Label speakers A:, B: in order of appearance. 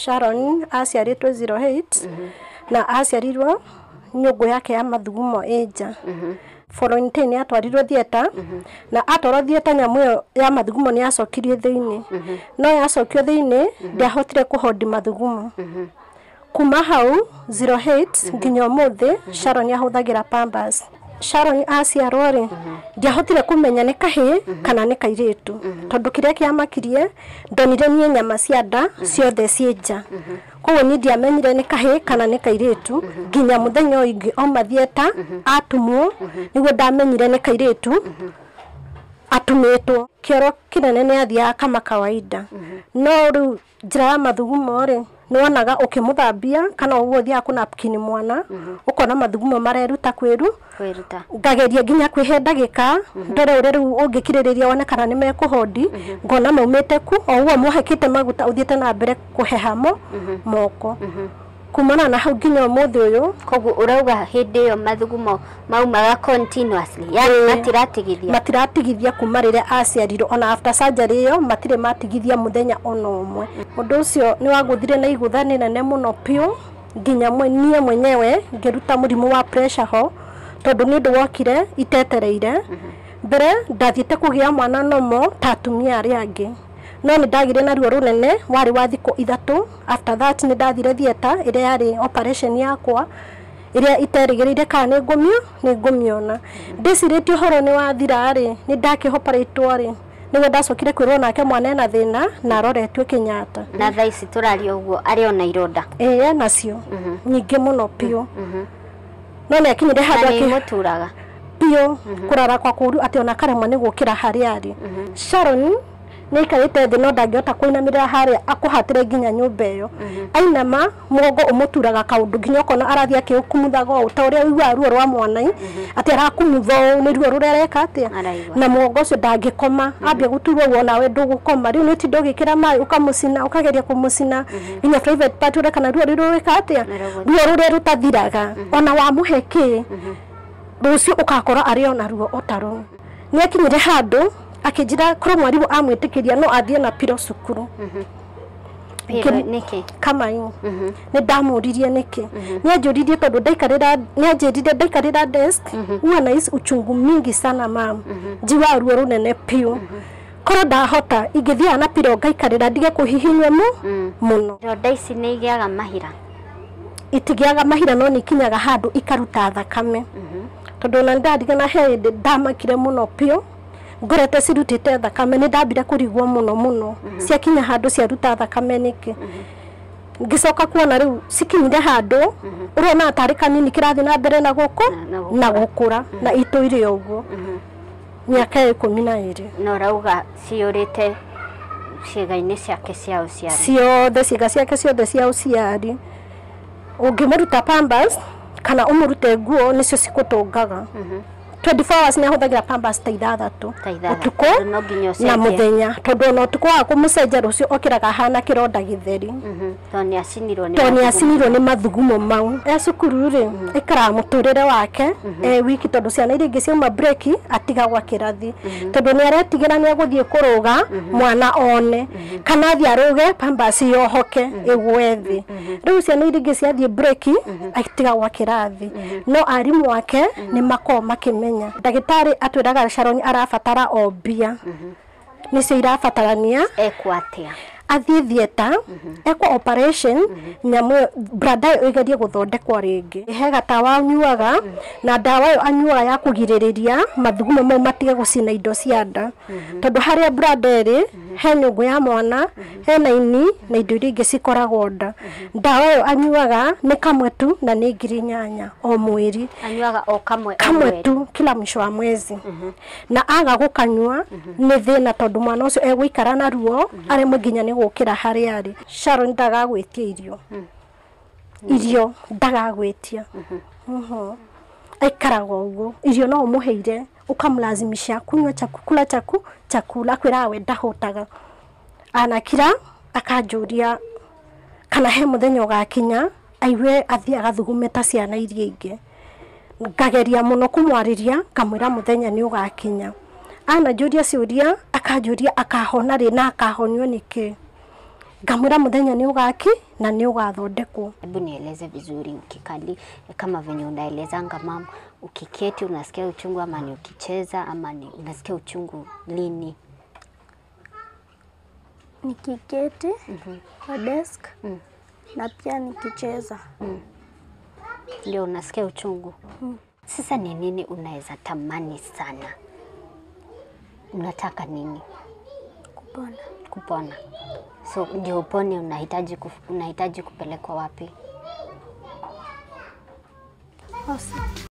A: Sharon aciarĩtwo 08 na aciarirwo nyũngũ yake ya mathugumo ĩ nja. Following day nĩ atwarirwo theatre, na atwarwo theatre nyamũ ĩyo ya mathugumo nĩ yacokirio thĩinĩ, no yacokio thĩinĩ ndĩahotire kũhondi mathugumo. Kuma hau 08 nginya ũmũthĩ Sharon ahũthagĩra Pampers. Sharon aciarwo rĩ, ndiahotire kũmenya nĩ kahĩĩ kana nĩ kairĩtu, tondũ kĩrĩa kĩamakirie ndonire niĩ nyama cia nda ciothe ciĩ nja. Koguo niĩ ndiamenyire nĩ kahĩĩ kana nĩ kairĩtu nginya mũthenya ũyũ ingĩ auma theatre atumwo, nĩguo ndamenyire nĩ kairĩtu atumĩtwo. Kĩoro kĩnene nĩ athiaga kama kawaida, no rĩu njĩra ya mathugumo rĩ, nĩ wonaga ũkĩmũthambia kana ũguo ũthiaga kũnapkin mwana, ũkona mathugumo mareruta kwĩru.
B: Kwĩruta.
A: Ngageria nginya kwĩhe ndagĩka ndore ũrĩa rĩu ũngĩkirĩrĩria wone kana nĩ mekũhondi, ngona maumĩte ku o ũguo mohekĩte maguta ũthiĩte na mbere kũheha mo moko. Kumana na hau nginya ũmũthĩ ũyũ.
B: Koguo ũrauga hĩndĩ ĩyo mathugumo maumaga continuously, yani matiratigithia?
A: Matiratigithia kuma rĩrĩa aciarirwo, ona after surgery ĩyo matirĩ matigithia mũthenya ona ũmwe. Ũndũ ũcio nĩ wagũthire na igũtha nene mũno piũ, nginya niĩ mwenyewe ngĩruta mũrimũ wa pressure ho, tondũ nĩ ũndũ wokire itetereire. Mbere ndathiĩte kũgĩa mwana nomo ta atumia arĩa angĩ, no nĩ ndagire na ruo rũnene warĩ wa thikũ 3. After that nĩ ndathire theatre ĩrĩa yarĩ operation yakwa ĩrĩa iterĩgĩrĩire kana nĩ ngũmio nĩ ngũmĩona. Ndĩcirĩtie ũhoro nĩ wathira rĩ, nĩ ndakĩoperatwo rĩ, nĩguo ndacokire kwĩrwo nake mwana ena thĩna na aroretio Kenyatta.
B: Na thaa ici tũraria ũguo arĩ ona ironda?
A: Ĩĩ, enacio nyingĩ mũno piũ, no nĩ akinyire handũ
B: Na nĩ imũturaga?
A: Piũ, kũrara kwa kũru atĩ ona karemwo nĩ gũkĩra harĩa arĩ. Sharon nĩ aikarĩte thĩ no ndangĩhota kũinamĩrĩra harĩa akũhatĩre nginya nyũmba ĩyo. Ainama mũgongo ũmũturaga kaũndũ nginya ũkona arathiĩ akĩũkumuthaga ũũ, ta ũrĩa ũiguaga ruo rwa mwana atĩ arakumutha ũũ nĩ ruo rũrĩa areka atĩa.
B: Araigua.
A: Na mũgongo ũcio ndangĩkoma, ambia gũturwo ũguo nawe ndũgũkoma. Rĩu nĩ ũtinda ũgĩkĩra maĩ ũkamũcina, ũkageria kũmũcina nginya private part ũrĩa kana ruo rũu rũreka atĩa, ruo rũrĩa rũtathiraga. Ona wamũhe kĩ rũciũ ũgakora arĩ ona ruo o ta rũu. Nĩ akinyire handũ akĩnjĩra korwo mwarimũ amwĩtĩkĩria no athiĩ na piro cukuru.
B: Piro nĩkĩ?
A: Kamai nĩ ndamũririe nĩkĩ, nĩ anjũririe tondũ ndaikarĩra, nĩ anjĩrire ndaikarĩra desk huwa nahisi uchungu mingi sana mam, njiguaga ruo rũnene piũ, korwo ndahota ingĩthiaga na piro ngaikarĩra ndige kũhihinywo mũno.
B: Ironda ici nĩ igĩaga mahira?
A: Itigĩaga mahira, no nĩ ikinyaga handũ ikaruta thakame, tondũ ona nĩndaririkana he hĩndĩ ndamakire mũno piũ ngorete cirutĩte thakame, nĩ ndambire kũrigwo mũno mũno ciakinya handũ ciaruta thakame nĩkĩ. Ngĩcoka kuona rĩu cikinyire handũ ũrona tarĩ kanini kĩrathiĩ na mbere na gũkũ
B: na
A: na gũkũra na itũire ũguo mĩaka ya 12.
B: Na ũrauga ciyũrĩte ciĩga-inĩ ciake cia ũciari?
A: Ciothe, ciĩga ciake ciothe cia ũciari. Ũngĩmũruta Pampers kana ũmũrute nguo nĩcio cikũtũngaga. 24 hours nĩ ahũthagĩra Pampers ta 6.
B: Ta 6.
A: Ũtukũ
B: Tondũ no nginya
A: na
B: ũcenjie.
A: mũthenya, tondũ ona ũtukũ wa kũmũcenjia rũciũ okĩraga ahana kĩronda gĩtheri.
B: Tondũ nĩ acinirwo nĩ
A: tondũ nĩ
B: mathugumo.
A: acinirwo nĩ mathugumo mau. E cukuru rĩ, aikaraga mũtũrĩre wake e wiki, tondũ ciana iria ingĩ ciauma break atigagwo akĩrathi, tondũ nĩ aretigĩra nĩ egũthiĩ kũrũga mwana one kana athiĩ arũge Pampers yohoke ĩgwe thĩ. Rĩu ciana iria ingĩ ciathiĩ break atigagwo akĩrathi, no arimũ ake nĩ makoragwo makĩmenya. Ndagĩtarĩ atwĩraga Sharon arabatara o mbia nĩcio irabatarania.
B: Ekwo atĩa?
A: Athiĩ theatre ekwo operation, nyamũ ĩyo brada ĩyo ĩgerie gũthondekwo rĩngĩ. He gatawa anyuaga na ndawa ĩyo anyuaga ya kũgirĩrĩria mathugumo mau matige gũcina indo cia nda, tondũ harĩa brada ĩrĩ he nyũngũ ya mwana, hena ini na indo iria ingĩ cikoragwo nda. Ndawa ĩyo anyuaga nĩ kamwe tu na nĩ 8,000 o mweri.
B: Anyuaga o kamwe o
A: kamwe
B: mweri?
A: Tu kila mwisho wa mwezi, na aga gũkanyua nĩ thĩna, tondũ mwana ũcio egũikara na ruo aremwe nginya nĩ gũkĩra harĩa arĩ. Sharon ndagagwĩtia irio, irio ndagagwĩtia, aikaraga ũguo. Irio no ũmũheire ũkamlazimisha kunywa chakula chaku chakula, akwĩraga we ndahũtaga. Anakira akanjũria kana he mũthenya ũgakinya aigue athiĩ agathugume ta ciana iria ingĩ. Ngageria mũno kũmwarĩria ngamwĩra mũthenya nĩ ũgakinya. Ananjũria ciũria akanjũria akahona rĩ na akahonio nĩkĩ. Ngamwĩra mũthenya nĩ ũgaki na nĩ ũgathondekwo.
B: Hebu nieleze vizuri, ukikali kama venye unaelezanga mama, ukiketi unasikia uchungu ama ni ukicheza ama ni unasikia uchungu lini?
C: Nikiketi kwa desk na pia nikicheza.
B: Ndio unasikia uchungu. Sasa ni nini unaweza tamani sana? Unataka nini?
C: Kupona.
B: Kupona. So ndio upone unahitaji kupelekwa wapi?
C: Hospitali.